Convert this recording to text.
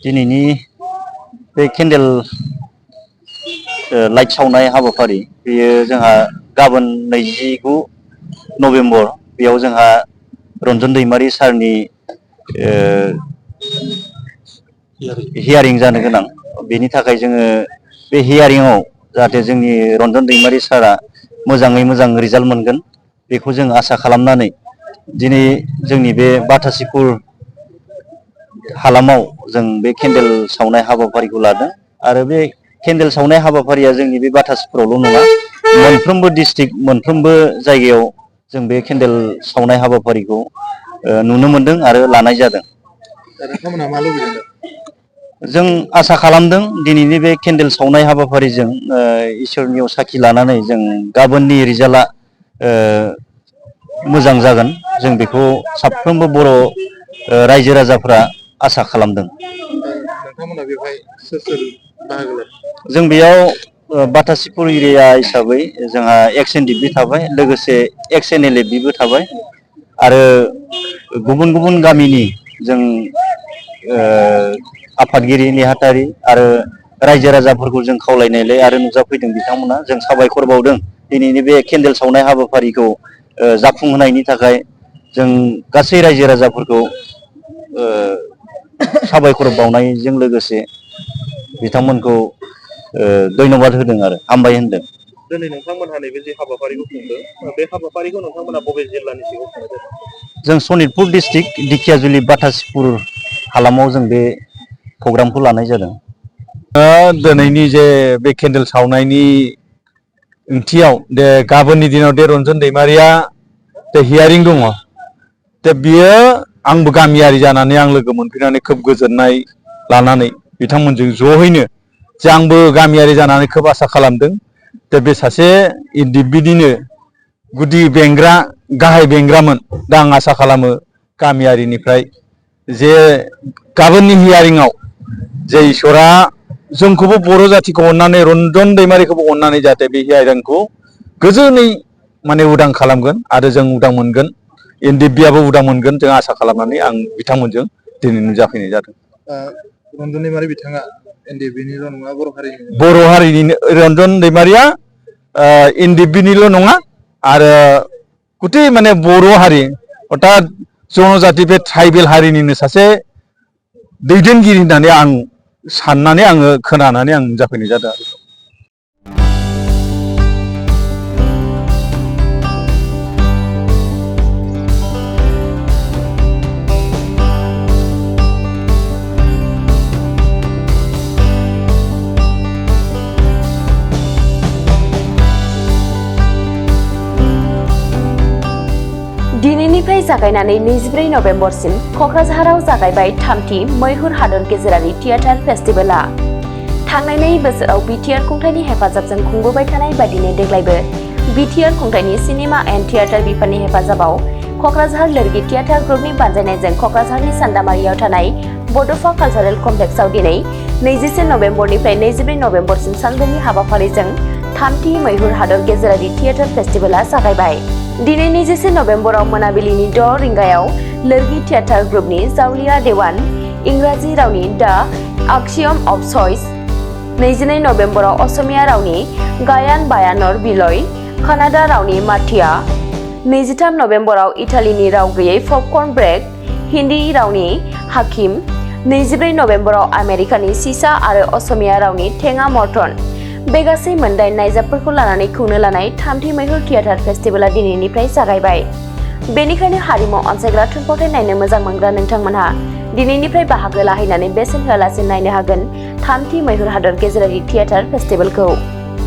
दिनैनि बे candle light सावनाय हाबाफारि बेयो जोंहा गाबोन 29 नभेम्बर बेयाव जोंहा रन्जन दैमारि सारनि हियारिं जानो गोनां। बेनि थाखाय जोङो बे हियारिंआव जाहाथे जोंनि रन्जन दैमारि सारा मोजाङै मोजां रिजाल्ट मोनगोन बेखौ जों आसा खालामनानै दिनै जोंनि बे बाथासिपुर हालामाव जों बे केन्डेल सावनाय हाबाफारिखौ लादों आरो बे केन्डेल सावनाय हाबाफारिया जोंनि बे बाथासिपुरावल' नङा, मोनफ्रोमबो डिस्ट्रिक्ट मोनफ्रोमबो जायगायाव जों बे केन्डेल सावनाय हाबाफारिखौ नुनो मोनदों आरो लानाय जादों। नोंथांमोनहा मा लुबैदों? जों आसा खालामदों दिनैनि बे केन्डेल सावनाय हाबाफारिजों इसोरनियाव साखि लानानै जों गाबोननि रिजाल्टआ मोजां जागोन। जों बेखौ साफ्रोमबो बर' रायजो राजाफ्रा आसा खालामदों। नोंथांमोना बेवहाय सोर सोर बाहागो लादों? जों बेयाव बाथासिपुर एरिया हिसाबै जोंहा Ex-NDFB थाबाय, लोगोसे Ex-NLFB बो थाबाय आरो गुबुन गुबुन गामिनि जों आफादगिरि नेहाथारि आरो रायजो राजाफोरखौ जों खावलायनायलाय आरो नुजाफैदों बिथांमोना। जों साबायखर बावदों दिनैनि बे केन्डेल सावनाय हाबाफारिखौ जाफुंहोनायनि थाखाय जों गासै रायजो राजाफोरखौ साबायखर बावनायजों लोगोसे बिथांमोनखौ धन्यबाद होदों आरो हामबाय होनदों। दिनै नोंथांमोनहा नैबे जे हाबाफारिखौ खुंदों, बे हाबाफारिखौ नोंथांमोना बबे जिल्लानि सिङाव खुंनाय जादों? जों सनितपुर डिस्ट्रिक्ट दिखियाजुलि बाथासिपुर हालामाव जों बे प्रग्रामखौ लानाय जादों। दिनैनि जे बे केन्डेल सावनायनि ओंथियाव दे गाबोननि दिनाव दे रन्जन दैमारिया दे हियारिं दङ, दा बियो आंबो गामियारि जानानै आं लोगो मोनफैनानै खोब गोजोननाय लानानै बिथांमोनजों ज'हैनो जे आंबो गामियारि जानानै खोब आसा खालामदों दा बे सासे NDFBनिनो गुदि बेंग्रा गाहाय बेंग्रामोन। दा आं आसा खालामो गामियारिनिफ्राय जे गाबोननि हियारिंआव जे इसोरा जोंखौबो बर' जाथिखौ अननानै रन्जन दैमारिखौबो अननानै जाहाथे बे हियारिंखौ गोजोनै माने उदां खालामगोन आरो जों उदां मोनगोन, NDFBआबो उदां मोनगोन जों आसा खालामनानै आं बिथांमोनजों दिनै नुजाफैनाय जादों। रन्जन दैमारि बिथाङा NDFBनिल' नङा, बर' हारिनिनो। रन्जन दैमारिया NDFBनिल' नङा आरो गुथै माने बर' हारि अर्थात जनजाति बे ट्राइबेल हारिनिनो सासे दैदेनगिरि होननानै आं साननानै आङो खोनानानै आं नुजाफैनाय जादों आरो। दिनैनिफ्राय जागायनानै 24 नभेम्बरसिम क'क्राझाराव जागायबाय थामथि मैहुर हादर गेजेरारि थियेटार फेस्टिभेलआ। थांनाय 2 बोसोराव बिटिआर खुंथायनि हेफाजाबजों खुंबोबाय थानाय बायदिनो देग्लायबो बिटिआर खुंथायनि सिनेमा एन्ड थियेटार बिफाननि हेफाजाबाव क'क्राझार लोरगि थियेटार ग्रुपनि बानजायनायजों क'क्राझारनि सान्दामारियाव थानाय बड'फा कालचारेल कमप्लेक्सआव दिनै 21 नभेम्बरनिफ्राय 24 नभेम्बरसिम सानब्रैनि हाबाफारिजों थामथि मैहुर हादर गेजेरारि थियेटार फेस्टिभेलआ जागायबाय। दिनै 21 नभेम्बराव मोनाबिलिनि 6 रिंगायाव लोरगि थियेटार ग्रुपनि जावलिया देवान, इंराजि रावनि द आक्सियम अफ चइस, 22 नभेम्बराव असमिया रावनि गायान बायानर बिलय, कानाडा रावनि माथिया, 23 नभेम्बराव इटालीनि राव गैयै पपकर्न ब्रेक, हिन्दी रावनि हाकिम, 24 नभेम्बराव आमेरिकानि सिसा आरो असमिया रावनि थेङा मर्टन। बे गासै मोनदाइन नायजाबफोरखौ लानानै खुंनो लानाय थामथि मैहुर थियेटार फेस्टिभेलआ दिनैनिफ्राय जागायबाय। बेनिखायनो हारिमु अनसायग्रा थुनफावथाय नायनो मोजां मोनग्रा नोंथांमोनहा दिनैनिफ्राय बाहागो लाहैनानै बेसेन होआलासे नायनो हागोन थामथि मैहुर हादर गेजेरारि थियेटार फेस्टिभेलखौ।